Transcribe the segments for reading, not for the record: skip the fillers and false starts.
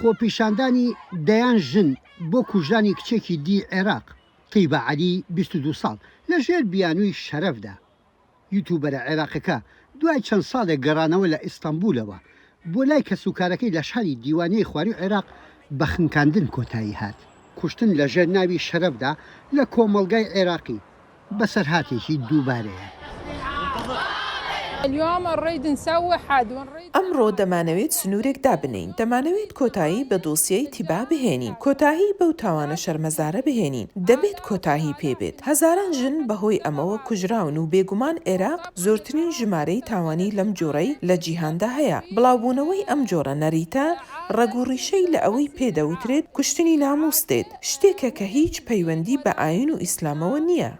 خۆپیشاندانی دەیان ژن بۆ کوژرانی کچێکی دی عێراق، تیبە عەلی، 22 ساڵ، لە ژێر بیانووی شەرەفدا. یوتوبەرە عێراقیەکە دوای چەند ساڵێک گەڕانەوە لە ئیستەنبولەوە بۆ لای کەسوکارەکەی لە شاری دیوانیەی خواروی عێراق بە خنکاندن کۆتایی هات. کوشتن لە ژێر ناوی شەرەفدا لە کۆمەڵگای عێراقی بەسەرهاتێکی دووبارەیە. ئەمڕۆ دەمانەوێت سنوورێک دابنێین، دەمانەوێت کۆتایی بە دۆسیەی تیبا بهێنین، کۆتایی بەو تاوانە شەرمەزارە بهێنین، دەبێت کۆتایی پێ بێت. هەزاران ژن بەهۆی ئەمەوە کوژراون و بێگومان عێراق زۆرترین ژمارەی تاوانی لەم جۆرەی لە جیهاندا هەیە. بڵاوبوونەوەی ئەم جۆرە نەریتە ڕەگ و ڕیشەی لە ئەوەی پێ دەوترێت کوشتنی ناموس دێت، شتێکە کە هیچ پەیوەندی بە ئایین و ئیسلامەوە نییە.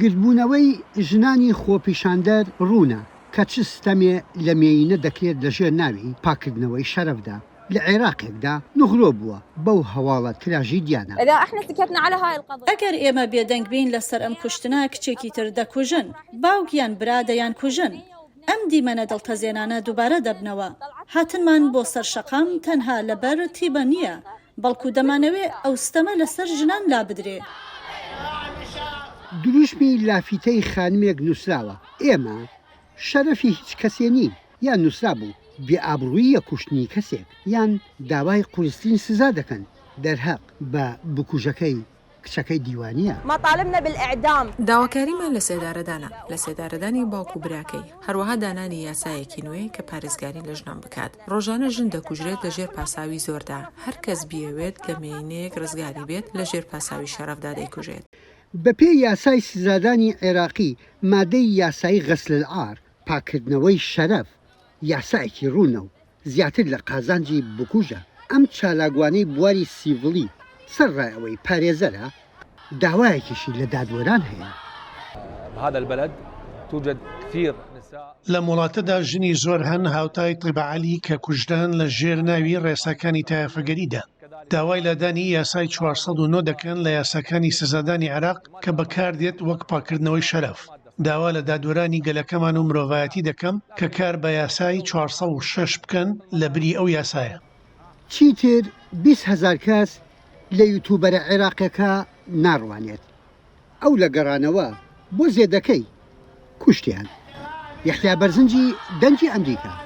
گردبوونەوەی ژنانی خۆپیشاندەر ڕوونە کە چ ستەمێ لە مێیینە دەکرێت لەژێر ناوی پاککردنەوەی شەرەفدا لە عێراقێکدا نغرۆ بووە بەو هەواڵە تراژیدیانە. ئەگەر ئێمە بێدەنگ بین لەسەر ئەم کوشتنە کچێکی تر دەکوژن، باوک یان برا دەیانکوژن. ئەم دیمەنە دڵتەزێنانە دووبارە دەبنەوە. هاتنمان بۆ سەر شەقام تەنها لەبەر تیبە نییە، بەڵکو دەمانەوێ ئەو ستەمە لەسەر ژنان لابدرێ. دروشمی لافیتەی خانمێک نووسراوە، ئێمە شەرەفی هیچ کەسێ نین، یان نووسرابوو، بێ ئابڕووییە کوشتنی کەسێک، یان داوای قورسترین سزا دەکەن دەرهەق بە بکوژەکەی کچەکەی دیوانیە. مطالبنا بالاعدام. داواکاریمان لەسێدارەدانە، لەسێدارەدانی باوک و براکەی، هەروەها دانانی یاسایەکی نوێ کە پارێزگاری لە ژنان بکات. ڕۆژانە ژن دەکوژرێت لە ژێر پاساوی زۆردا، هەر کەس بیەوێت لە مێینەیەک ڕزگاری بێت لە ژێر پاساوی شەرەفدا دەیکوژێت. بەپێی یاسای سزادانی عێراقی مادەی یاسایی غسل العار، پاککردنەوەی شەرەف، یاسایەکی ڕوونە و زیاتر لە قازانجی بکوژە. ئەم چالاکوانەی بواری سیڤڵی سەرڕای ئەوەی پارێزەرە، داوایەکیشی لە دادوەران هەیە. لەم وڵاتەدا ژنی زۆر هەن هاوتای تیبە عەلی کە کوژران لە ژێر ناوی ڕێساکانی تایەفەگەریدا. داوای لادانی یاسای 409 دەکەن لە یاساکانی سزادانی عێراق کە بەکاردێت وەک پاککردنەوەی شەرەف. داوا لە دادوەرانی گەلەکەمان و مرۆڤایەتی دەکەم کە کار بە یاسای 406 بکەن لە بری ئەو یاسایە. چیتر 20 هەزار کەس لە یوتوبەرە عێراقیەکە ناڕوانێت، ئەو لە گەڕانەوە بۆ زێدەکەی کوشتیان. یەحیا بەرزنجی، دەنگی ئەمریکا.